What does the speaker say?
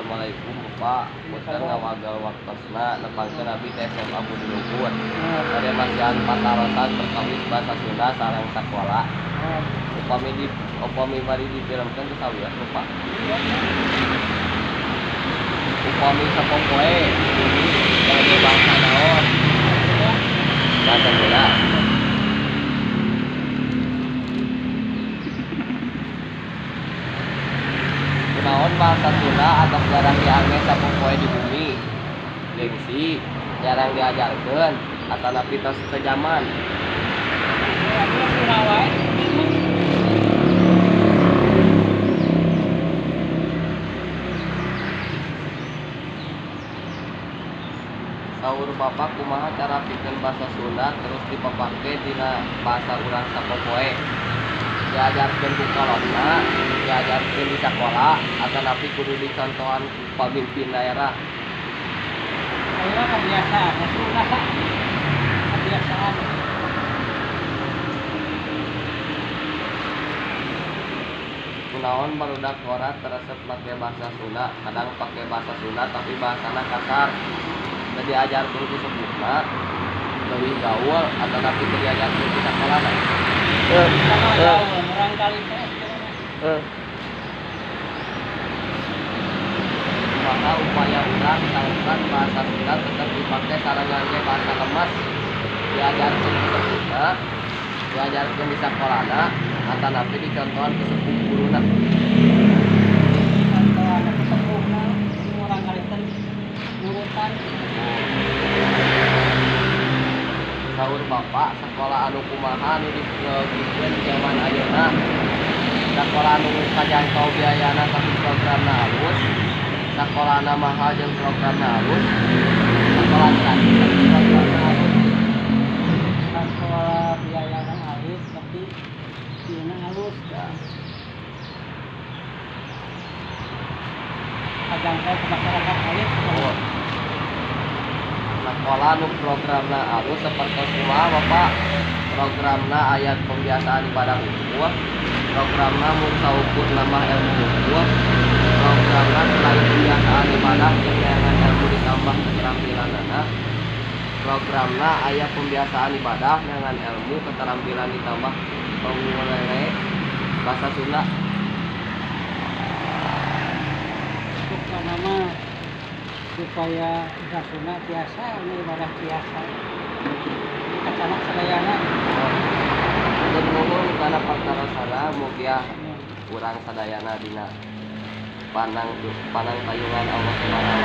Assalamualaikum Bapak. Punten ngawagal waktosna nepangkeun abdi teh SMA Budi Luhur. Bade masihan patarosan perkawis bahasa Sunda sareng sakola. Upami bari difilmkeun teu sawios Bapak. Upami sapopoe bumi bade bangsa naon? Bahasa Sunda. Kunaon bahasa Sunda atos jarang diangge sapopoe di bumi? Gengsi, jarang diajarkeun, atanapi tos teu jaman. Saur Bapak kumaha cara pikeun basa Sunda terus dipapake dina basa urang sapopoe? Diajarkeun ku kolotna, diajarkeun di sakola, atanapi kudu dicontohan ku pamimpin daerah? Ayeuna kebiasaan, kebiasaan. Kunaon barudak ngora teu resep make bahasa Sunda, kadang pake bahasa Sunda tapi bahasana kasar. Teu diajarkeun ku sepuhna, leuwih gaul atanapi teu diajarkeun ku sakolana? Kumaha upaya urang sangkan bahasa Sunda tetep dipake sareng ngangge bahasa lemes? Diajarkeun ku sepuhna, diajarkeun di sakolana, atanapi dicontohan ku sepuh guruna? Dicontohan ku sepuhna, murangkalih teh nurutan. Saur Bapak, sakola anu kumaha anu diperlogikeun jaman ayeuna? Sakola anu kajangkau biayana tapi programna alus, sakolana mahal jeung programna alus, sakola gratis tapi programna alus. Sakola biayana alit tapi dieuna alus. Kajangkau ke masyarakat alit. Sakola nu programna alus sapertos kumaha Bapak? Programna aya pembiasaan ibadah hungkul, programna mung saukur nambah ilmu hungkul, programna selain pembiasaan ibadah jeung neangan ilmu ditambah keterampilanana, programna aya pembiasaan ibadah neangan ilmu keterampilan ditambah pangulele bahasa Sunda. Programna mah supaya bahasa Sunda biasa, anu ibadah biasa. Kacanak sadayana. Hatur nuhun kana patarosana, mugia urang sadayana dina panang tayungan Allah Subhanahu